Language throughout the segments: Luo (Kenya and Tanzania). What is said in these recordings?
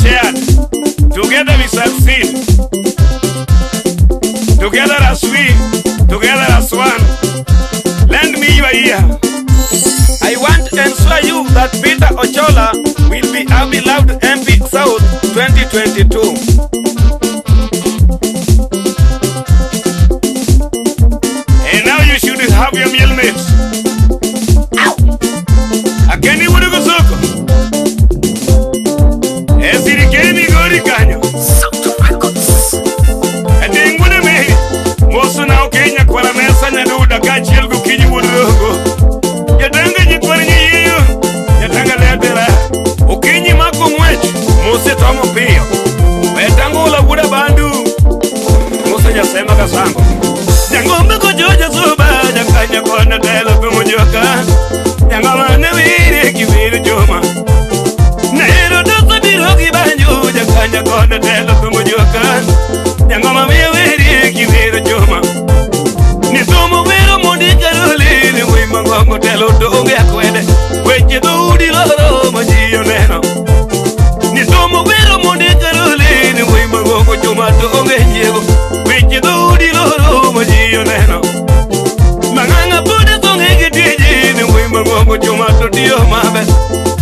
shared. Together we succeed. Together as we, together as one. Lend me your ear. I want to ensure you that Peter Ochola will be our beloved MP South 2022. And now you should have your meal mates. Akeni wuod Gosoko. E sirikeli Migori kanyo. Ating' wuod Mary. Mosna Okenya kwara mesa nyaduda kaachiel gokinyi wuod Rogo. Jatanga nyikwar nyiyiyo. Jatanga letera. Okinyi mako ng'wech. Mose tomo piyo. Wetangula wuod Abandu. Musa nyasema kasango. Jangombe kojoja suba. Jakanya kona telo thumo joka. Jangoma ne wire kiwiru joma. Nero dosa biro gi banjo. Jakanya kona telo thumo joka. Jangoma miyo wire kiwiru joma. Ni thumo wero mondi karoli. Ni wuoyi mangongo telo to onge akwede. Weche dhoudi loro ma ji oneno. Ni thumo wero mondi karoli. Ni wuoyi mangongo chuma to onge nyiego. Weche dhoudi loro ma ji oneno. Mang'ang'a pod onge gi tije. Ni wuoyi mangongo chuma to tiyo maber.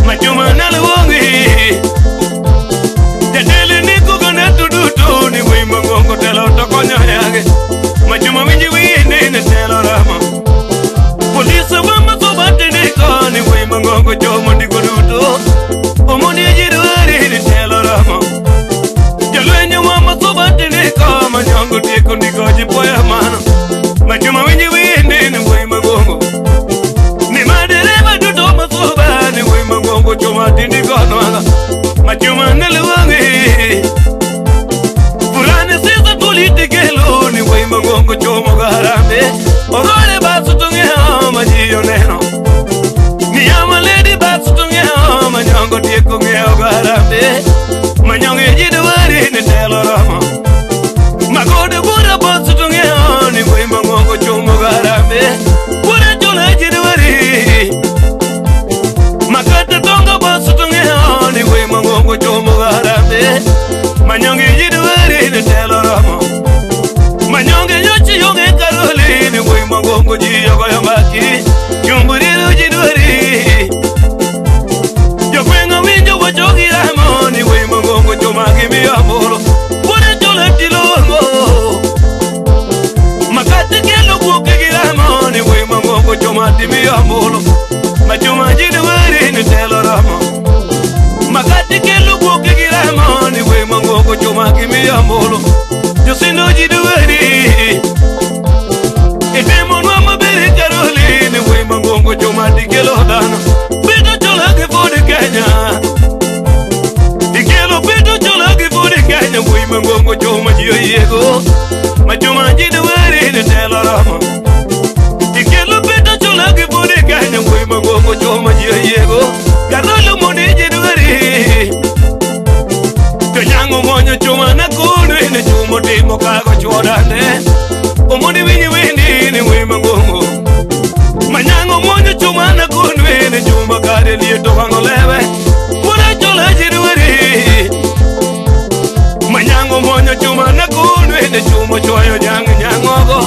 Ma chuma naluongi. Jatelo ndiko gane to duto. Ni wuoyi mangongo telo to konyo yange. Ma chuma winji winde ne telo ramo. Polise wa masobate ndiko. Ni wuoyi mangongo choma ndiko duto. Omondi ji dwari ni telo ramo. Jolweny wa masobate ndiko. Manyongo tieko ndiko ji poya mano. Ma chuma winji winde ni wuoyi mangongo. Ni madereba duto masoba. Ni wuoyi mangongo choma tindiko nwanga. Ma chuma naluongi. Fulani sisa tulitikelo. Ni wuoyi mangongo chomo garambe. Ogole basu tung'iewo ma ji oneno. Ni ama lady basu tung'iewo manyongo tieko ng'iewo garambe. Manyonge ji dwari ni telo romo. Magode bura basu tung'iewo ni wuoyi mangongo chomo garambe. Bura chula ji dwari. Makata tonga basu tung'iewo ni wuoyi mangongo chomo garambe. Manyonge ji dwari ni telo romo. Manyonge nyochi yonge karoli ni wuoyi mangongo ji ogoyo mbaki. Chumburiro ji dwari. Jogweng'o winjo wacho gi ramo ni wuoyi mangongo chuma gimiyo ambulu. Wuod chola tiluongo. Makate kelo guok gi ramo ni wuoyi mangongo chuma timiyo ambulu. Ma chuma ji dwari ni telo romo. Makate kelo guok gi ramo ni wuoyi mangongo chuma gimiyo ambulu. Josindo ji dwari. Itimonwa maber karoli ni wuoyi mangongo chuma tikelo dhano. Bedo chola gi pod Kenya. Ikelo bedo chola gi pod Kenya wuoyi mangongo chuma ji oyiego. Ma chuma ji dwari ni telo romo. Ikelo bedo chola gi pod Kenya wuoyi mangongo chuma ji oyiego. Karolo mondi ji dwari. To nyango monyo chuma na kono ne chumo timo kago chuodane. Omondi winyi windi ni wuoyi mangongo. Manyango monyo chuma na kono ne chuma kare lieto wang'o lewe. Wuod chola ji dwari. Manyango monyo chuma na kono ne chumo chwoyo nyang' nyang'ogo.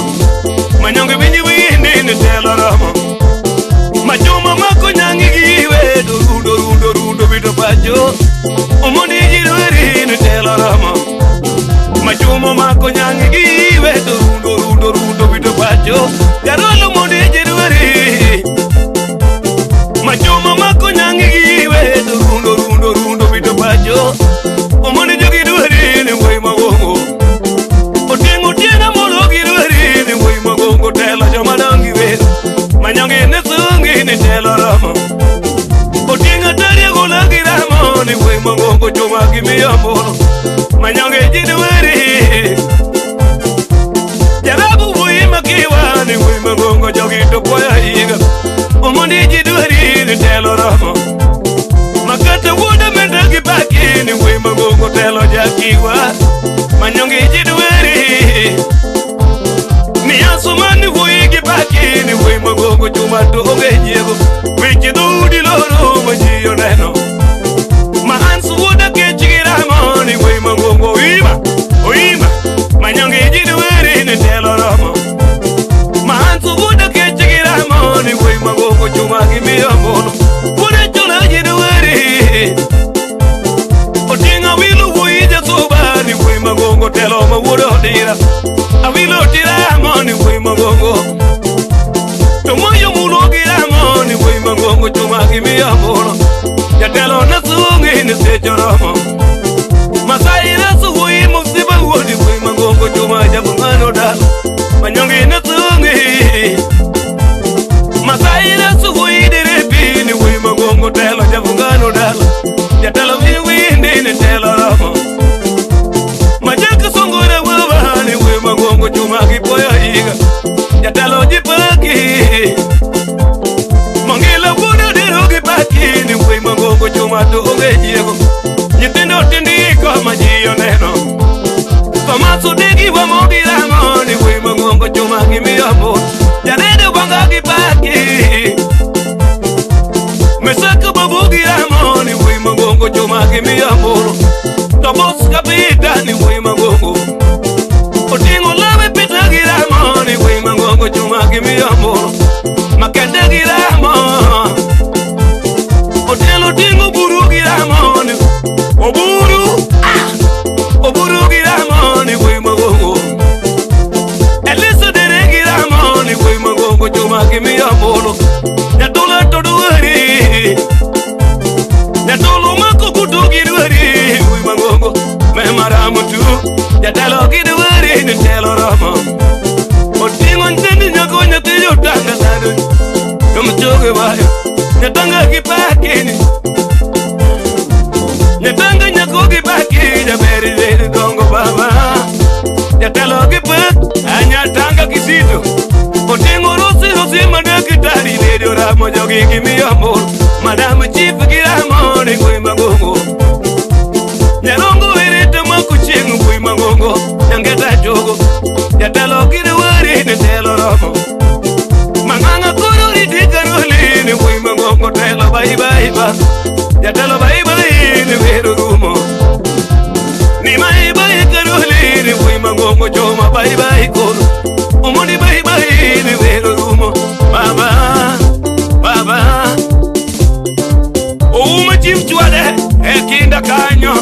Manyonge winyi windi ni telo romo. Machuma mako nyangi gi iwe to rundo rundo rundo bito pacho. Omondi ji dwari ni telo romo. Machumo mako nyangi gi iwe to rundo rundo rundo bito pacho. Garolo mondi ji dwari. Machumo mako nyangi gi iwe to rundo rundo rundo bito pacho. Omondi jogi dwari ni wuoyi mangongo. Oting'o tienda molo gi dwari ni wuoyi mangongo telo joma dongi wero. Manyonge ne sungi ni telo romo. Oting'o taria gola gi ramo ni wuoyi mangongo chuma gimiyo ambulu. Manyonge ji dwari. Jarabu wuoyi makiwa ni wuoyi mangongo jogi to puoyo higa. Omondi ji dwari ni telo romo. Makata wuod menda gi paki ni wuoyi mangongo telo jakiwa. Manyonge ji dwari. Ni asumani wuoyi gi paki ni wuoyi mangongo chuma to onge nyiego. Weche dhoudi loro ma ji oneno. Ma Hans wuod Akech gi ramo romo. Masai rasu wuoyi mosiba wuodi wuoyi mangongo chuma jabungano dala. Manyonge na tungi. Masai rasu wuoyi derepi ni wuoyi mangongo telo jabungano dala. Jatelo miwindi ni telo romo. Majaka songore wuwa ni wuoyi mangongo chuma kipoyo higa. Jatelo jipaki. Mangila wuoda dero gipaki ni wuoyi mangongo chuma to onge jiego. Nyithindo tindiko ma ji oneno. Tomaso digi wa mogi ramo ni wuoyi mangongo chuma gimiyo bor. Jaredo banga gipaki. Mesaka babu giramo ni wuoyi mangongo chuma gimiyo bor. Tobos kapita ni wuoyi mangongo. Oting'o lawe pita giramo ni wuoyi mangongo chuma gimiyo bor. Makende giramo. Otelo ting'o buru giramo ni Oburu, ah! Oburu giramo ni wuoyi mangongo. Elisa dere giramo ni wuoyi mangongo chuma gimiyo bor. Nyatolo to dwari. Nyatolo mako kutu gidwari wuoyi mangongo. Me maramo tu. Jatelo gidwari ni telo romo. Oting'o nyithind nyako nyathi jotanga sano. Jomchoge bayo. Nyatanga gipakini. Nyatanga nyako gipaki. Jaberi deri dongo baba. Jatelo gipak. Anyatanga kisito. Oting'o rosi rosi madakitari deri oramo jogi gimiyo bor. Madam chief giramo ni wuoyi mangongo. Nyarongo erito mako chieng' wuoyi mangongo. Nyangeta jogo. Jatelo gidwari ni telo romo. Mang'ang'a koro riti karoli ni wuoyi mangongo telo bye bye ba. Jatelo bye bye ni wero rumo. Ni bye bye karoli ni wuoyi mangongo choma bye bye koro. Omondi bye bye ni wero rumo. Baba, baba. Ouma chimchwade e kinda kanyo.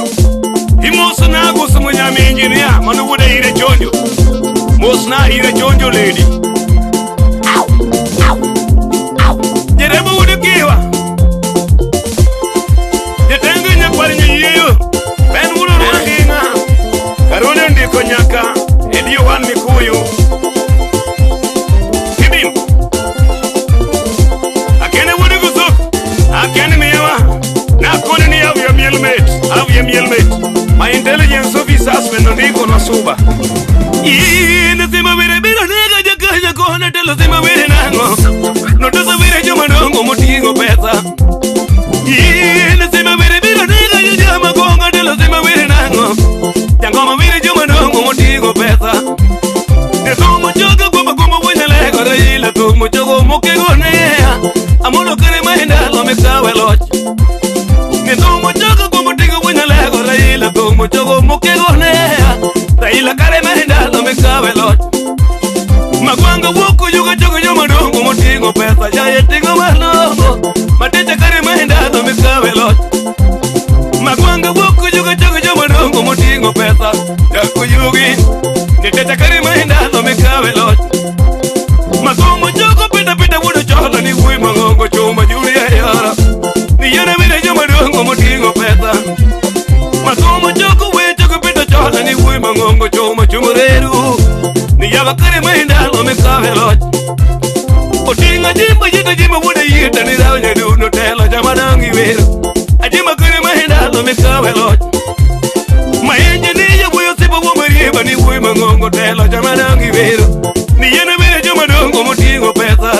Imoso nago sumunyami engineer mano wuoda ire chonjo. Mosna ire chonjo lady. Jerebo wuod kiwa. Jatengo nyakwar nyiyieyo. Ben wuod Rwandinga. Karone ndiko nyaka e Dio1 Mikuyu. Kibim. Akene wuod Gusuk. Akene miyawa. Nakone ni awiyo miel mit. Awiyo miel mit. My intelligence officers bende ndiko na suba. In sima were biro nega jakaja kona telo sima were nango. Notoso were joma dongo moting'o pesa. In sima were biro nega joma gongo telo sima were nango. Jangoma were joma dongo moting'o pesa. Ne somo jogo gombo gombo wuonyale Raila tumo jogo mokego nea. Amolo kare mahindalo mikawe loch. Ne somo jogo gombo tingo wuonyale Raila tumo jogo mokego nea. Raila kare mahindalo mikawe loch. Magwanga wuok yuga jogo joma dongo moting'o pesa jaye ting'o malongo. Matecha kare mahindalo mikawe loch. Magwanga wuok yuga jogo joma dongo moting'o pesa jakuyugi. Nitecha kare mahindalo mikawe loch. Masomo jogo pita pita wuodo cholo ni wuoyi mangongo chuma Julia yara. Ni yere were joma dongo moting'o pesa. Masomo jogo we jogo pita cholo ni wuoyi mangongo chuma chumureru. Ni yawa kare mahindalo mikawe loch. Oting'o jimbo jito jimbo wuodo yieta ni raw nyadundo telo jama dongi wero. Ajima kare mahindalo mikawe loch. Maenje ni yawuoyo sipo wuo marieba ni wuoyi mangongo telo jama dongi wero. Ni yene were joma dongo moting'o pesa.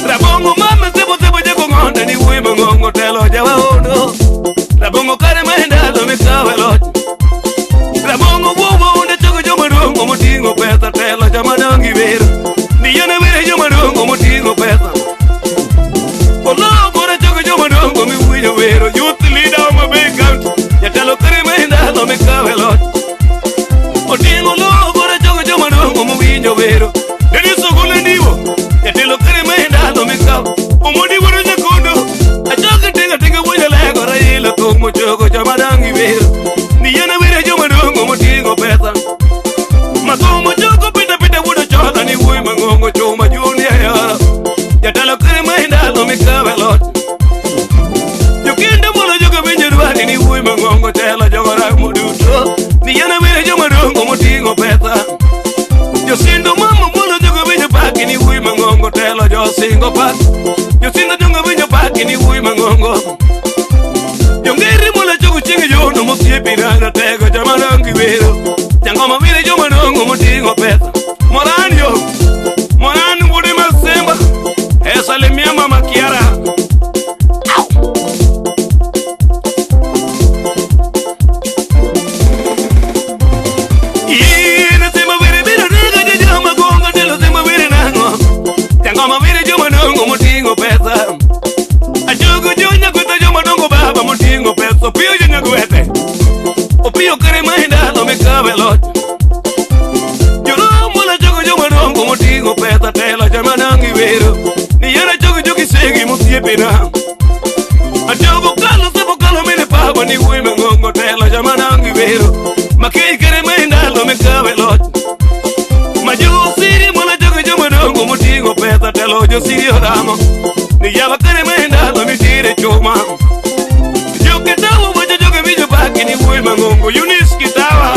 Rabongo mama sebo sebo jago ng'onde ni wuoyi mangongo telo jawa ondo. Rabongo kare mahindalo mikawe loch. Rabongo wuo wuonde chogo joma dongo moting'o pesa telo jama dongi wero. Ni yene were joma dongo moting'o pesa. Ologore chogo joma dongo miwinjo wero. Youth leader Homa Bay County. Jatelo kare mahindalo mikawe loch. Oting'o logore chogo joma dongo mowinjo wero. Dennis Ogolo Ndiwo. Jatelo kare mahindalo mikawe. Omondi wuod Nyakondo. Achoke tinga tinga wuoyo lego Raila tumo chogo joma dongi wero. Ni yene were joma dongo moting'o pesa. Masomo jogo pita pita wuodo chola ni wuoyi mangongo chuma Junia yara. Jatelo kare mahindalo mikawe loch. Jokinde mulo jogo winjo dwani ni wuoyi mangongo. moting'o pak. Josinda dongo winjo pak ni wuoyi mang'ongo. Jongeri mola chogo chieng' jono mosiepina natego joma dongi wero. Jangoma wire joma dongo moting'o pesa. Moran yo, Moran wuode Masemba, e salimia mama Kiara. Jangoma wire joma dongo moting'o pesa. Ajogo jo nyakwetho joma dongo baba moting'o pesa. Opiyo jo nyakwete, opiyo kare mahindalo mikawe loch. Joromo la jogo joma dongo moting'o pesa telo joma dongi wero. Niyera jogo jogisegi mosiepena. Ajogo kalo sebo kalo mine baba ni wuoyi mang'ongo telo joma dongi wero. Makei kare mahindalo mikawe loch. Majo siri mola jogo joma dongo moting'o pesa telo jo siri oramo. Ni yawa kare mahindalo mitire chuma. Joketawa wacho joge winjo paki ni wuoyi mang'ongo. Eunice Kitawa,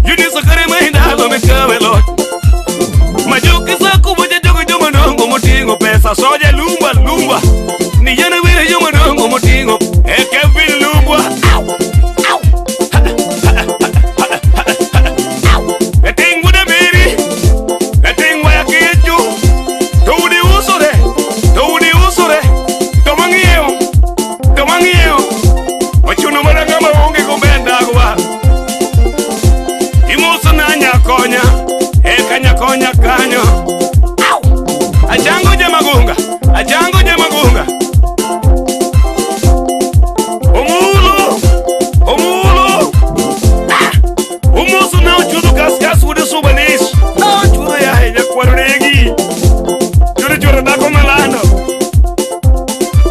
Eunice kare mahindalo mikawe loch. Majoke sako wacho jogo joma dongo moting'o pesa. Soja lumba lumba, ni yana wire joma dongo moting'o. E Kevin Lumbwa. E ting' wuod Amiri, e ting' waya kecho. To udi usore, to udi usore. To mang'iewo, to mang'iewo. Ochuno mana ng'ama onge gomenda gwa. Imoso na nyakonya, eka nyakonya kanyo. Achango jamagunga, achango jamagunga. Omulo, omulo. Omoso na ochudo kaskas wuod Subanis. Ochudo yaye nyakwar regi. Choro choro dhako malando.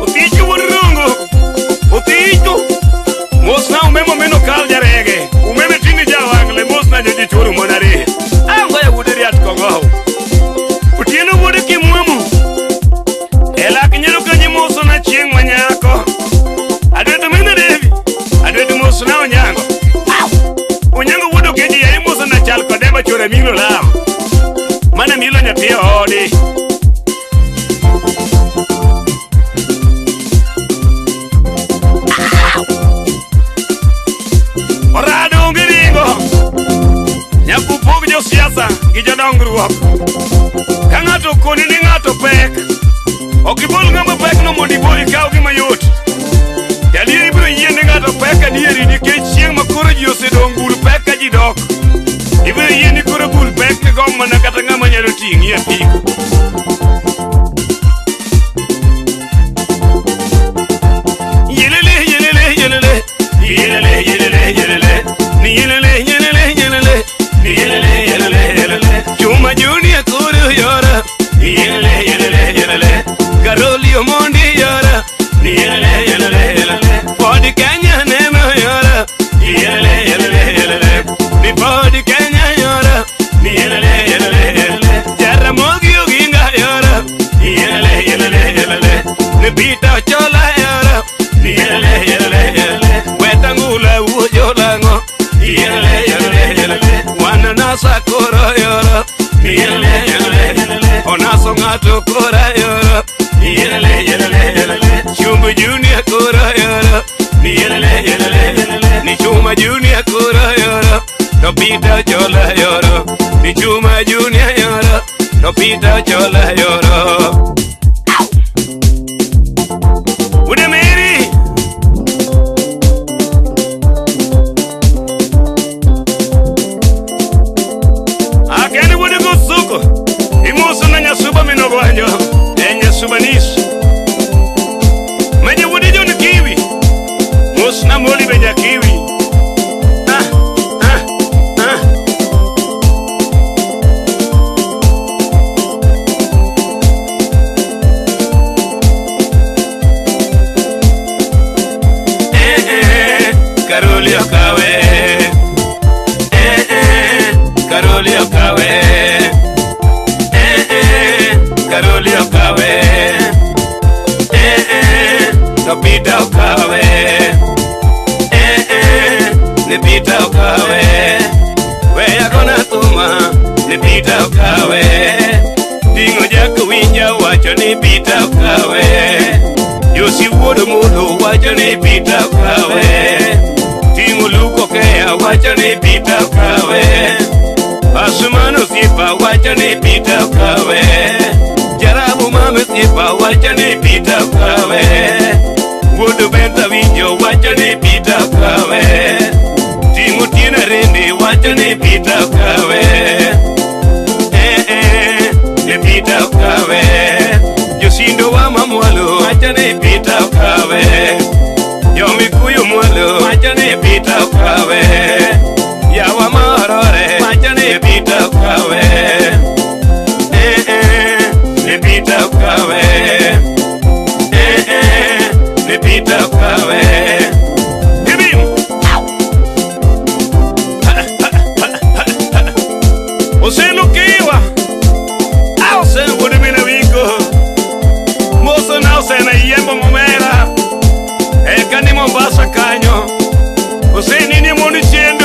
Oticho wuod Rongo, oticho. Mos na umemo meno kal jarege. Umeme tinde jawangle mos na joji choro monare. Ango ya wuod Riat Kogow. Otieno wuod Kimwamu. E lak nyalo kanyo moso na chieng' manyako. Adweto mine Devi, adweto moso na Onyango. Onyango wuod Okeji yaye moso na chal kode machore milo lawo. Mana milo nyathi odi. Orado onge ringo. Nyaka upog josiasa gi jodongruok. Ka ng'ato okoni ni ng'ato pek, ok ibol ng'ama pekno mondo ibol ikaw gima yot. To adier ibiro yie ni ng'ato pek adieri nikech chieng' ma koro ji osedong' bul pek ka ji dok. Ibiro yie ni koro bul pek gom mana kata ng'ama nyalo ting'i e apiko. Yelele yelele yelele, yelele yelele yelele, ni yelele yelele yelele, ni yelele yelele yelele. Chuma Junior koro yora, yelele yelele yelele, Karoli Omondi yora, ni yelele yelele yelele, Ford Kenya neno yora, yelele yelele yelele, ni Ford Kenya yora, ni yelele yelele yelele, Jaramogi Oginga yora, yelele yelele yelele, ni Peter Ochola yora, ni yelele yelele yelele, Wetangula wuoyo lang'o, yelele yelele yelele, Wananasa koro yoro, yelele yelele yelele, Onaso ng'ato kora yoro, yelele yelele yelele, Chumbu Junior koro yoro, yelele yelele yelele, ni Chuma Junior koro yoro, to Peter Ochola yoro, ni Chuma Junior yoro, to Peter Ochola yoro. Wuod Mary. Akeni wuod Gosuko, imoso na nyasuba minogwanjo, e nyasuba nis. Meje wuod John Kiwi, mos na moli be nyakiwi. Ah, ah, ah. Eh, eh, Karoli okawe. Eh, eh, Karoli okawe. Eh, eh, Karoli okawe. Eh, eh, to Peter okawe. Eh, eh, ni Peter okawe. We agona tuma, ni Peter okawe. Ting'o Jack Winja wacho ni Peter okawe. Josi wuod Mulu wacho ni Peter okawe. Ting'o Luko Kea wacho ni Peter okawe. Asumano Sipa wacho ni Peter okawe. Jarabu mame Sipa wacho ni Peter okawe. Wuod Benta Winjo wacho ni Peter okawe. Ting'o Tiena Rende wacho ni Peter okawe. Eh eh, ni Peter okawe. Josindo wa mamwalo wacho ni Peter okawe. Jomikuyu mwalo wacho ni Peter okawe. Yawa marore wacho ni Peter okawe. Eh eh, ni Peter okawe. Eh eh, ni Peter okawe. Hibim! Oseno kiwa. Oseno wuod min Awiko. Moso na oseno yembo momera. Eka ni Mombasa kanyo. Oseni ni mondo chendo.